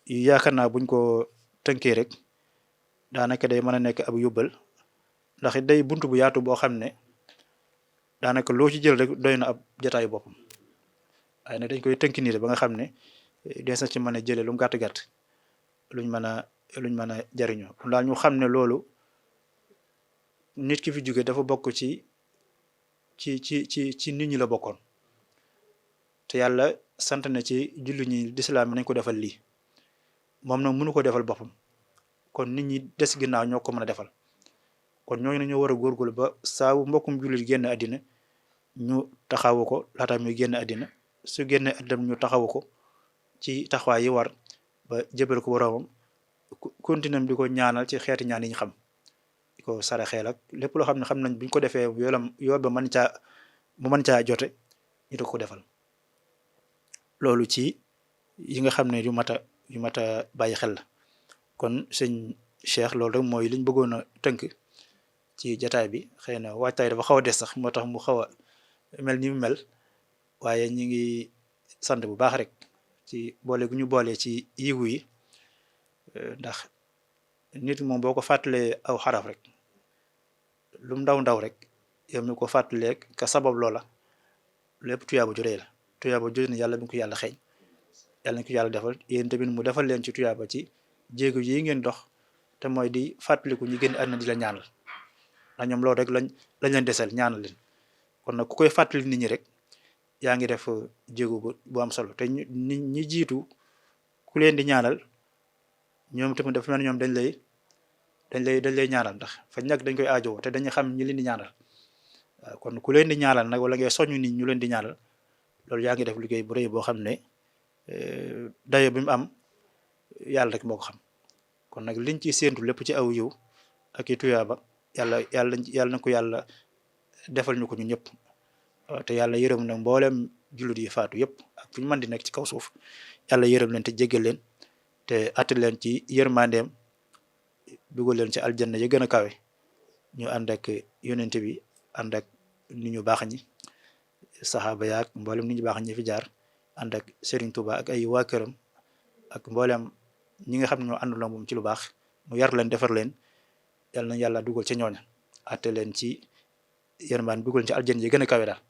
yaakaar naa buñ ko tënkee rek daanaka day mën a nekk ab yóbbal ndax day buntu bu yaatu boo xam ne daanaka loo ci jël rek doy na ab jataayu boppam waaye nag dañ koy tënk nii ba nga xam ne des na ci mën a jëlee lu mu gàtt-gàtt luñ mën a jariñoo kon daal ñu xam ne loolu nit ki fi jóge dafa bokk ci nit ñi la bokkoon te yàlla sant na ci jullit ñi lislaam nañ ko defal lii moom nag mënu ko defal boppam kon nit ñi des ginnaaw ñoo ko mën a defal kon ñooñu ne ñoo war a góorgóorlu ba saabu mbokkum jullit génn àddina ñu taxawu ko laata muy génn àddina su génne àddina ñu taxawu ko ci taxawaay yi war ba jëbal ko boroomam continuer di ko ñaanal ci xeeti ñaan yi ñu xam di ko saraxeel ak lépp loo xam ne xam nañ buñ ko defee yool ba mën caa jote ñu ko defal loolu ci yi nga xam ne yu mat a bàyyi xel la. kon sëñ Cheikh loolu rek mooy liñ bëggoon a tënk ci jataay bi xëy na waajtaay dafa xaw a des sax moo tax mu xaw a mel ni mu mel waaye ñi ngi sant bu baax rek ci boole gu ñu boole ci yiwu yi ndax nit moom boo ko fàttalee aw xaraf rek lu mu ndaw rek yow mi ko fàttalee ka sabab loola lépp tuyaaba ju rëy la tuyaaba ju ne yàlla mi ko yàlla xeeñ yàlla nañ ko yàlla defal yéen tamit mu defal leen ci tuyaaba ci jéego yi ngeen dox te mooy di fàttaliku ñu génn àddina di la ñaanal ndax ñoom loolu rek lañ leen desal ñaanal leen kon nag ku koy fàttali nit ñi rek yaa ngi def jéego bu am solo te ñi jiitu ku leen di ñaanal ñoom tamit dafa mel ni ñoom dañ lay ñaanal ndax fa ñàkk dañ koy aajowoo te dañuy xam ñi leen di ñaanal waaw kon ku leen di ñaanal nag wala ngay soññu nit ñu leen di ñaanal loolu yaa ngi def liggéey bu rëy boo xam ne dayo bi mu am yàlla rek moo ko xam kon nag liñ ci séentu lépp ci aw yiw ak i tuyaaba yàlla na ko yàlla defal ñu ko ñun ñëpp te yàlla yërëm nag mboolem jullit yi faatu yëpp ak fu ñu mën di nekk ci kaw suuf yàlla yërëm leen te jéggal leen te atte leen ci yërmandeem dugal leen ci aljanna ya gën a kawe ñu ànd ak yonente bi ànd ak nit ñu baax ñi saxaaba yaak mboolem nit ñu baax ñi fi jaar ànd ak Serigne Touba ak ay waa këram ak mboolem ñi nga xam ne ñoo ànduloo moom ci lu baax mu yar leen defar leen yàlla na yàlla dugal ci ñooña atte leen ci yërmaan dugal leen ci aljanna ya gën a kawe daal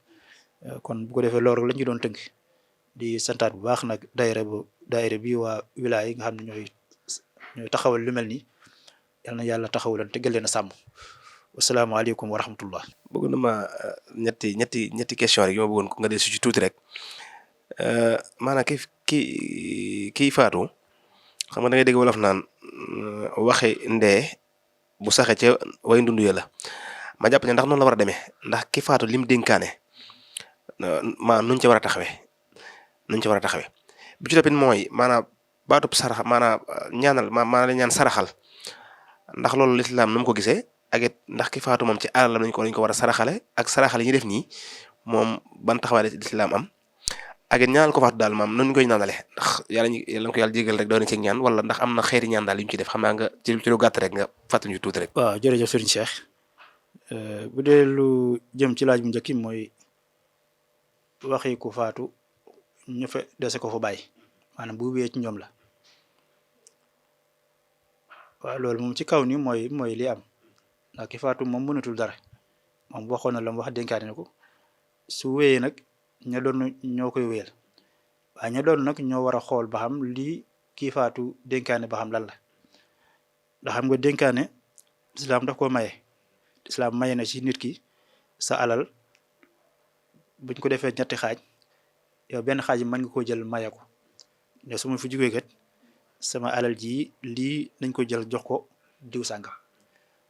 kon bu ko defee loolu lañ ñu doon tënk di santaat bu baax nag daayira bi waa wilaaya yi nga xam ne ñooy taxawal lu mel nii yal na yàlla taxawu leen te gën leen a sàmm wasalaamaaleykum wa rahmatullah. bëgg na ma ñetti question rek yi ma bëggoon ko nga del si ci tuuti rek maanaam kii faatu xam nga da ngay dégg wolof naan waxe ndee bu saxe ca way ndund ya la ma jàpp ne ndax noonu la war a demee ndax ki faatu lim dénkaane nuñ ca war a taxawee bi ci toppit mooy maanaam baatub sarax maanaam ñaanal maanaam la ñaan saraxal ndax loolu lislaam nu mu ko gisee ak it ndax ki faatu moom ci alalam lañ ko war a saraxale ak saraxale yi ñu def nii moom ban taxawaay la ci lislaam am ak it ñaanal ko faatu daal maam nañu koy ñaanale ndax yàlla ko yàlla jégal rek doon na ci ñaan wala ndax am na xeeti ñaan daal yu ñu ci def xam naa nga ci lu gàtt rek nga fàttali ñu tuuti rek. waaw jërëjëf sëriñ Cheikh bu dee lu jëm ci laaj bu njëkk mooy waxi ku faatu ñu fa dese ko fa bàyyi maanaam bu wéyee ci ñoom la waaw loolu moom ci kaw ni mooy li am ndax ki faatu moom mënatul dara moom waxoon na la mu wax dénkaane ne ko su wéyee nag ña doon ñoo koy wéyal waaye ña doon nag ñoo war a xool ba xam lii kii faatu dénkaane ba xam lan la ndax xam nga dénkaane islaam daf ko maye islaam maye na ci nit ki sa alal buñ ko defee ñetti xaaj yow benn xaaj mën nga koo jël maye ko ne su ma fi jógee kat sama alal ji lii nañ ko jël jox ko diw sàngam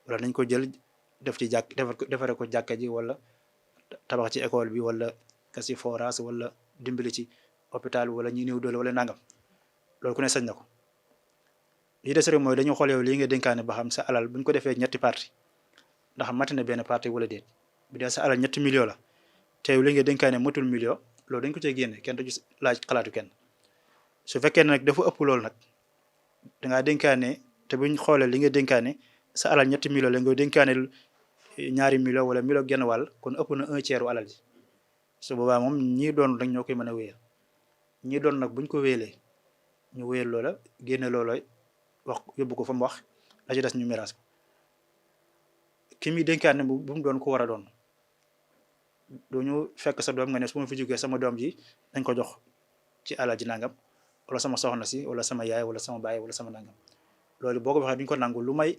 wala nañ ko jël def ci jàkk defare ko jàkka ji wala tabax ci école bi wala kasi forage wala dimbali ci hôpital wala ñi néew doole wala nangam loolu ku ne sañ na ko lii des rek mooy dañu xool yow lii nga dénkaane ba xam sa alal buñ ko defee ñetti parti ndax mati na benn parti wala déet bu dee sa alal ñetti million la te yow li nga dénkaane matul million loolu dañ ko cee génne kenn du ci laaj xalaatu kenn su fekkee ne nag dafa ëpp loolu nag dangaa dénkaane te buñ xoolee li nga dénkaane sa alal ñetti million la nga dénkaane ñaari million wala million genn wàll kon ëpp na 1/3 u alal ji su boobaa moom ñii doon rek ñoo koy mën a wéyal ñii doon nag buñ ko wéyalee ñu wéyal loola génne loola wax yóbbu ko fa mu wax la ci des ñu miraas ko ki muy dénkaane bu mu doon ko war a doon doo ñu fekk sa doom nga ne su ma fi jógee sama doom ji dañ ko jox ci alal ji nangam wala sama soxna si wala sama yaay wala sama baay wala sama nangam loolu boo ko waxee duñ ko nangu lu may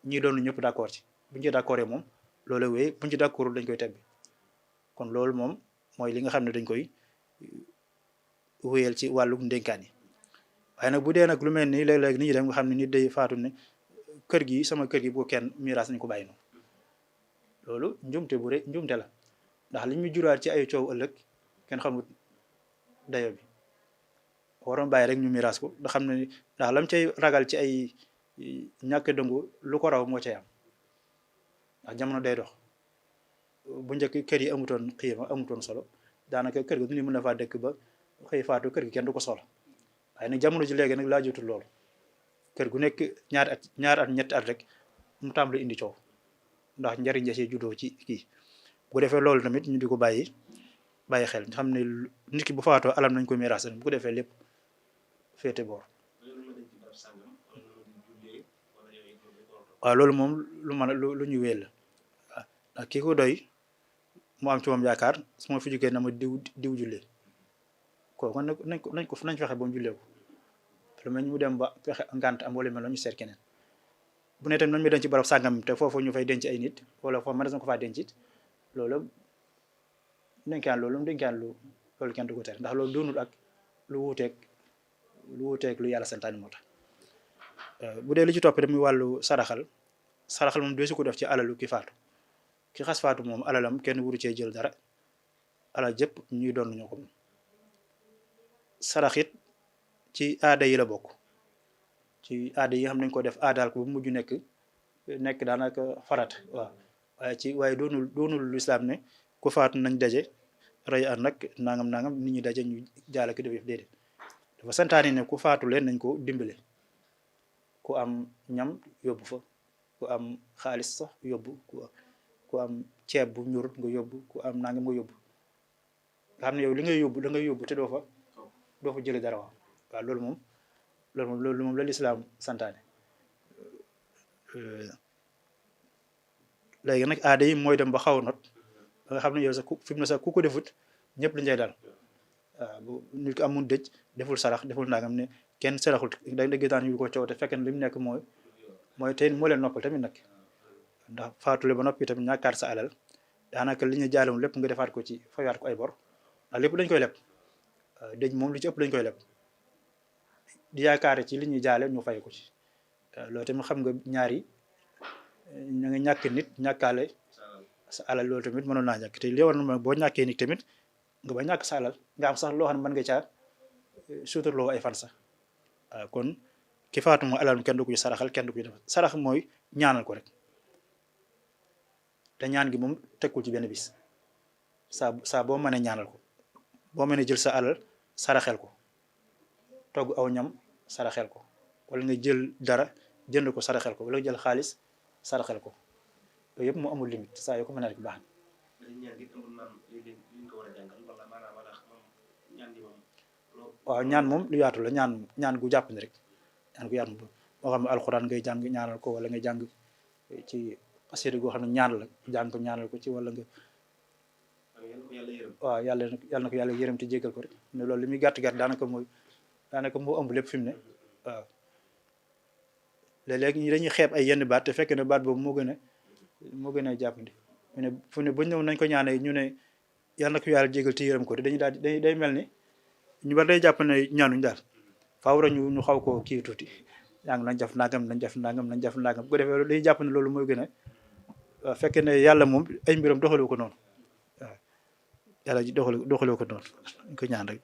ñii doon ñëpp d'accord ci buñ ci d'accordé moom loolu wéy buñ ci d'accordul dañ koy tebbi kon loolu moom mooy li nga xam ne dañ koy wéyal ci wàllu ndénkaan yi waaye nag bu dee nag lu mel ni léeg-léeg nit ñi dem nga xam ne nit day faatu ne kër gi sama kër gi bu kenn miraas nañ ko bàyyi noonu loolu njumte bu rëy njumte la ndax li ñu juraat ci ay coow ëllëg kenn xamul dayo bi waroon bàyyi rek ñu miraas ko da xam ne ndax lam cay ragal ci ay ñàkk dëngu lu ko raw moo cay am ndax jamono day dox bu njëkk kër yi amutoon xiima amutoon solo daanaka kër gi du ñu mën a faa dëkk ba xëy faatu kër gi kenn du ko soxla waaye nag jamono ji léegi nag laa jotul loolu kër gu nekk ñaari at ñetti at rek mu tàmbali indi coow ndax njariñ ja see juddoo ci kii bu defee loolu tamit ñu di ko bàyyi xel nga xam ne nit ki bu faatoo alam nañ ko miraas bu ko defee lépp féete boor waaw loolu moom lu mën a lu ñu wéel la waaw ndax kii ko doy mu am ci moom yaakaar su ma fi jógee na ma diw jullee kooku nañ fexe ba mu jullee ko lu mel mu dem ba fexe ngànt am wala mel la ñu seet keneen bu ne tamit nañ mi denc ci barab sàngam te foofu ñu fay denc ay nit wala foofu mën na ko faa denc it loolu dénkaan loolu kenn du ko tere ndax loolu doonul ak lu wuuteeg lu yàlla santaani moo tax bu dee li ci topp muy wàllu saraxal moom dee su ko def ci alalu ki faatu ki xas faatu moom alalam kenn wuru cee jël dara alal jëpp ñuy doon ñoo ko moom sarax it ci aada yi la bokk ci aada yi xam nañ ko def aadaal ko bu mujj nekk daanaka farat waaw waaye doonul lu islaam ne ku faatu nañ daje rey an nag nangam nit ñi daje ñu jaala ki def yëf déedéet dafa santaani ne ku faatu leen nañ ko dimbale ku am ñam yóbbu fa ku am xaalis sax yóbbu ku am ceeb bu ñurut nga yóbbu ku am nangam nga yóbbu nga xam ne yow li ngay yóbbu da ngay yóbbu te doo fa jële dara waaw loolu moom la lislaam santaane léegi nag aada yi mooy dem ba xaw a not ba nga xam ne yow sax fi mu ne sax ku ko defut ñëpp lañ cay dal waaw bu nit ko amul dëj deful sarax deful nangam ne kenn saraxul da dégg daan yu ko coow te fekk li mu nekk mooy tey moo leen noppal tamit nag ndax faatule ba noppi tamit ñàkkaat sa alal daanaka li ñu jaalem lépp nga defaat ko ci fayaat ko ay bor ndax lépp dañ koy leb dëj moom lu ci ëpp dañ koy leb di yaakaare ci li ñuy jaale ñu fay ko ci loolu tamit xam nga ñaari ña nga ñàkk nit ñàkkaale sa alal loolu tamit mënoon naa ñàkk te li war na boo ñàkkee nit tamit nga ba ñàkk sa alal nga am sax loo xam ne mën nga caa suuturloo ay fan sax waaw kon ki faatu moom alalam kenn du ko ci saraxal kenn du ko ci def sarax mooy ñaanal ko rek te ñaan gi moom tekkul ci benn bis saa boo mënee ñaanal ko boo mënee jël sa alal saraxel ko togg aw ñam saraxel ko wala nga jël dara jënd ko saraxel ko wala nga jël xaalis saraxel ko yooyu yëpp mu amul limite saa yoo ko mën a rek baax na. waaw ñaan moom lu yaatu la ñaan gu jàpp ni rek ñaan gu yaatu moo xam ne alxuraan ngay jàng ñaanal ko wala nga jàng ci asiri goo xam ne ñaan la jàng ko ñaanal ko ci wala nga waaw yàlla na ko yàlla yërëm te jéggal ko rek ne loolu li muy gàtt gàtt daanaka moo ëmb lépp fi mu ne waaw léeg-léeg ñi dañuy xeeb ay yenn baat te fekk ne baat boobu moo gën a jàppandi fu ne bu ñëw nañ ko ñaanee ñu ne yàlla na ko yàlla jéggal te yërëm ko te dañuy daal day mel ni ñu bari day jàpp ne ñaanuñ daal faaw rek ñu xaw koo kii tuuti yaa nañ def nangam nañ def nangam nañ def nangam bu ko defee dañuy jàpp ne loolu mooy gën a fekk ne yàlla moom ay mbiram doxalee ko noonu waaw yàlla doxalee ko noonu ñu ko ñaan rek.